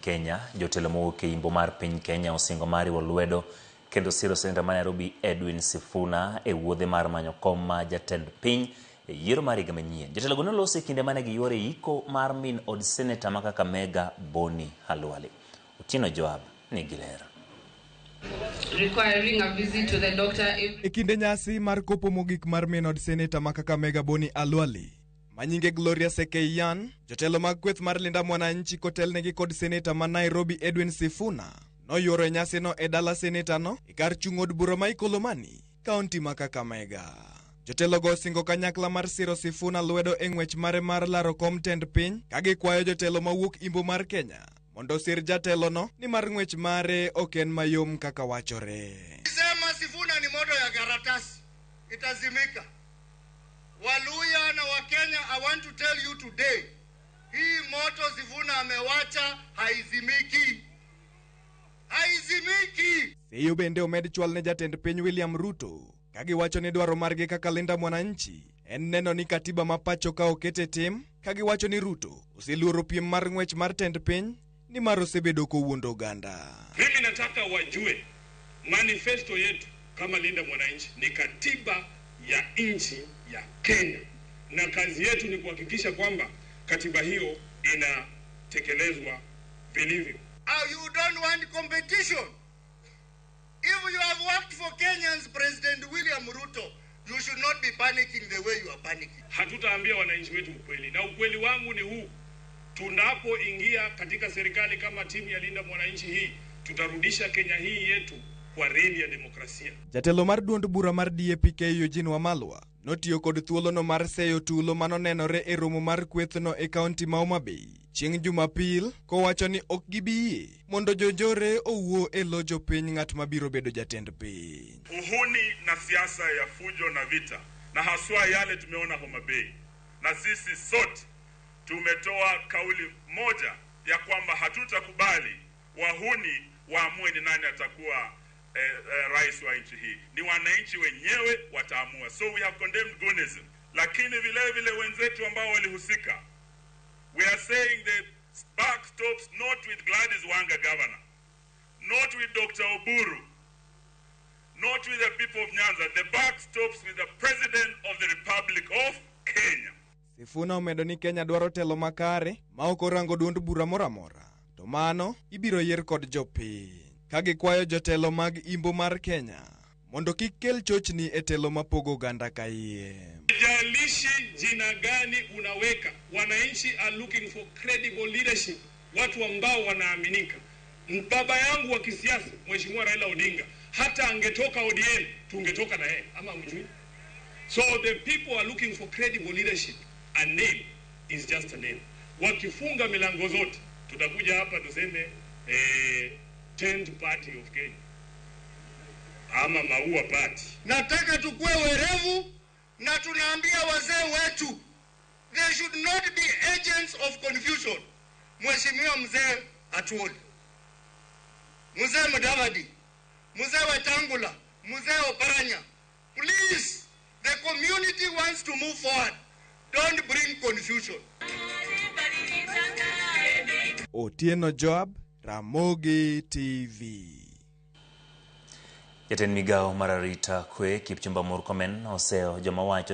Kenya, jotelo mowuok e imbo mar piny Kenya osingo mar riwo lwedo kendo siro seneta ma Nairobi Edwin Sifuna e wuodhe mar manyo kom ma jatend piny e yiero mar higa manyien. Jotelogo noloso e kinde mane giyuoro e iko mar min od seneta ma Kakamega Boni Khalwale. Otieno Joab nigi ler. Requiring a visit to the doctor every E kinde nyasi mar kopo mogik mar min od seneta ma Kakamega Boni Khalwale, manyinge Gloria Sekeiyan, jotelo mag kweth mar Linda Mwananchi kotelnegi kod seneta ma Nairobi Edwin Sifuna noyuoro e nyasino e dala senetano e kar chung' od bura ma Ikolomani, kaunti ma Kakamega. Jotelogo osingo kanyakla mar siro Sifuna lwedo e ng'wech mare mar laro kom tend piny ka gikwayo jotelo mawuok imbo mar Kenya mondo osir jatelono nimar ng'wech mare ok en mayom kaka wachore. Sema Sifuna ni moto ya karatasi, itazimika. Waluya na Wakenya, I want to tell you today, hii moto Sifuna amewacha haizimiki, haizimiki. Seyo bende omed chwal ne jatend piny William Ruto ka giwacho ni dwaro margi kaka Linda Mwananchi en neno ni katiba ma pacho ka oket e tim ka giwacho ni Ruto oseluoro piem mar ng'wech mar tend piny nimar osebedo kowuondo oganda. Mimi nataka wajue manifesto yetu kama Linda Mwananchi ni katiba ya nchi ya Kenya, na kazi yetu ni kuhakikisha kwamba katiba hiyo inatekelezwa vilivyo. Oh, you don't want competition. If you have worked for Kenyans, President William Ruto, you should not be panicking the way you are panicking. Hatutaambia wananchi wetu ukweli, na ukweli wangu ni huu: tunapoingia katika serikali kama timu ya Linda Mwananchi hii, tutarudisha Kenya hii yetu kwa reli ya demokrasia. Jatelo mar duond bura mar DAP-K Eugene Wamalwa notiyo kod thuolono mar seyo tulo manonenore e romo mar kwethno e kaunti ma Homa Bay chieng' Jumapil kowacho ni ok gibi yie mondo jonjore owuo e lo jopiny ng'at mabiro bedo jatend piny. Uhuni na siasa ya fujo na vita, na haswa yale tumeona Homa Bay, na sisi sote tumetoa kauli moja ya kwamba hatutakubali wahuni waamue ni nani atakuwa rais wa nchi hii. Ni wananchi wenyewe wataamua. So we have condemned goonism, lakini vile vile wenzetu ambao walihusika, we are saying the buck stops not with Gladys Wanga governor, not with Dr. Oburu, not with the people of Nyanza. The buck stops with the President of the Republic of Kenya. Sifuna omedo ni Kenya dwaro telo makare ma ok orango duond bura moro amora, to mano ibiro yier kod jopiny ka gikwayo jotelo mag imbo mar Kenya mondo kik kel chochni e telo mapogo oganda kayiem. Haijalishi jina gani unaweka, wananchi are looking for credible leadership, watu ambao wanaaminika. Baba yangu wa kisiasa Mheshimiwa Raila Odinga, hata angetoka ODM tungetoka na yeye, ama mjui? So the people are looking for credible leadership. A name is just a name. Wakifunga milango zote, tutakuja hapa tuseme Tent Party of Kenya ama Maua Party. Nataka tukue werevu na tunaambia wazee wetu they should not be agents of confusion. Mheshimiwa Mzee Atwoli, Mzee Mudavadi, Mzee Wetangula, Mzee Oparanya, please, the community wants to move forward. Don't bring confusion. Otieno Joab, Ramogi TV. Jatend migawo mar arita kwe Kipchumba Murkomen oseyo joma wacho